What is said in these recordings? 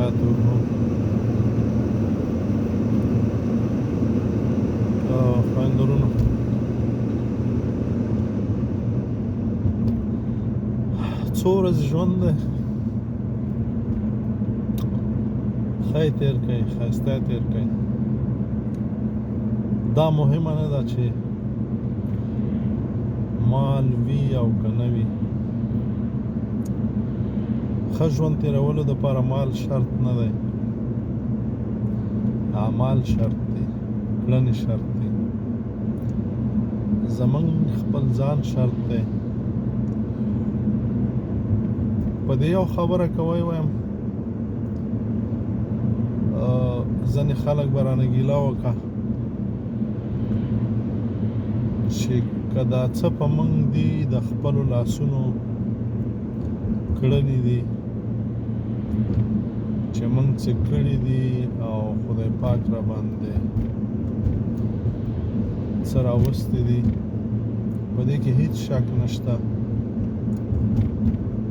وبرکاته. خويندو ورونو، څو ورځې ژوند دی، ښه یې تېر کړئ، ښایسته یې تېر کړئ. دا مهمه نه ده چې مال وي او که نه وي. ښه ژوند تېرولو دپاره مال شرط نه دی، اعمال شرط دی، کړنې شرط دی، زمونږ خپل ځان شرط دی. په دې یو خبره کوی وایم، ځینې خلک به رانه ګیله وکړه چې که دا څه په موږ دي، د خپلو لاسونو کړنې دي چې موږ څه کړي دي او خدای پاک را باندې څه راوستي دي. په دې کې هیڅ شک نشته،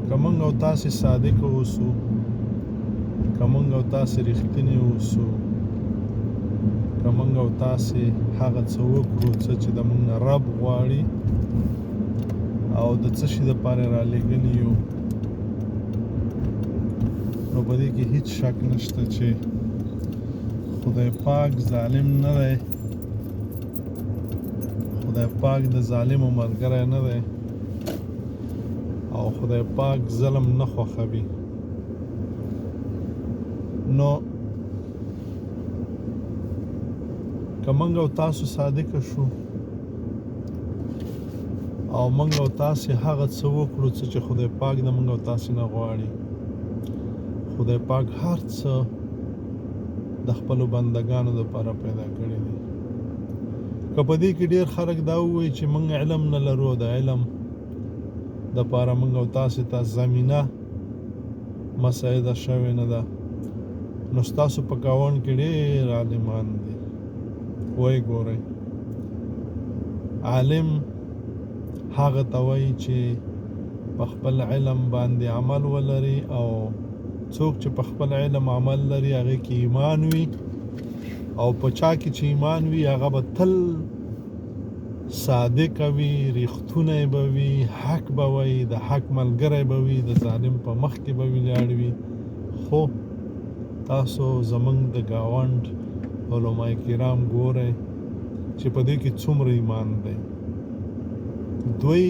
که موږ او تاسې صادق اوسو، که موږ او تاسې رښتیني اوسو، که موږ او تاسې هغه څه وکړو څه چې د موږ نه رب غواړي او د څه شي دپاره یې رالیږلي یو، نو په دې کې هیڅ شک نشته چې خدای پاک ظالم نه دی، خدای پاک د ظالمو ملګری نه دی او خدای پاک ظلم نه خوښوي. نو که موږ او تاسو صادق شو او موږ او تاسو هغه څه وکړو څه چې خدای پاک د موږ او تاسو نه غواړي، خدای پاک هر څه د خپلو بندګانو لپاره پیدا کړی دي. که په دې کې ډیر خلک دا ووایي چې موږ علم نه لرو، د علم د پاره موږ او تاسو ته زمینه مساعده شوې نه ده، نو ستاسو په ګاونډ کې ډېر عالمان دي، وایي ګورئ. عالم هغه ته وایي چې په خپل علم باندې عمل ولري، او څوک چې په خپل علم عمل لري هغه کې ایمان وي، او په چا کې چې ایمان وي هغه به تل صادق وي، رښتونی به وي، حق به وي، د حق ملګری به وي، د ظالم په مخ کې به ولاړ وي. خو تاسو زمونږ د ګاونډ علماء کرام ګورئ چې په دې کې څومره ایمان دی. دوی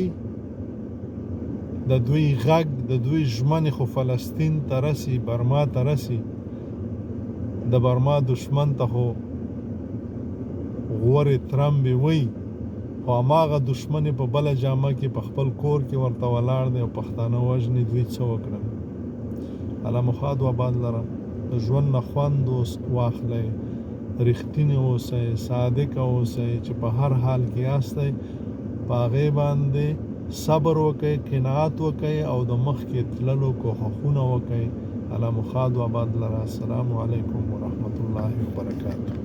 د دوی غږ، د دوی ژمنې خو فلسطین ته رسي، برما ته رسي، د برما دشمن ته خو غورې ترمبې وي، خو هماغه دشمن په بله جامه کې په خپل کور کې ورته ولاړ دی او پښتانه وژني. دوی څه وکړل؟ الله مو ښاد و آباد لره. د ژوند نه خوند اوس واخلئ، رښتیني اوسئ، صادق اوسئ، چې په هر حال کې یاستئ په هغې باندې صبر وکړئ، قناعت وکړئ او د مخکې تللو کوښښونه وکړئ. الله مو ښاد و آباد لره. السلام علیکم ورحمت الله وبرکاته.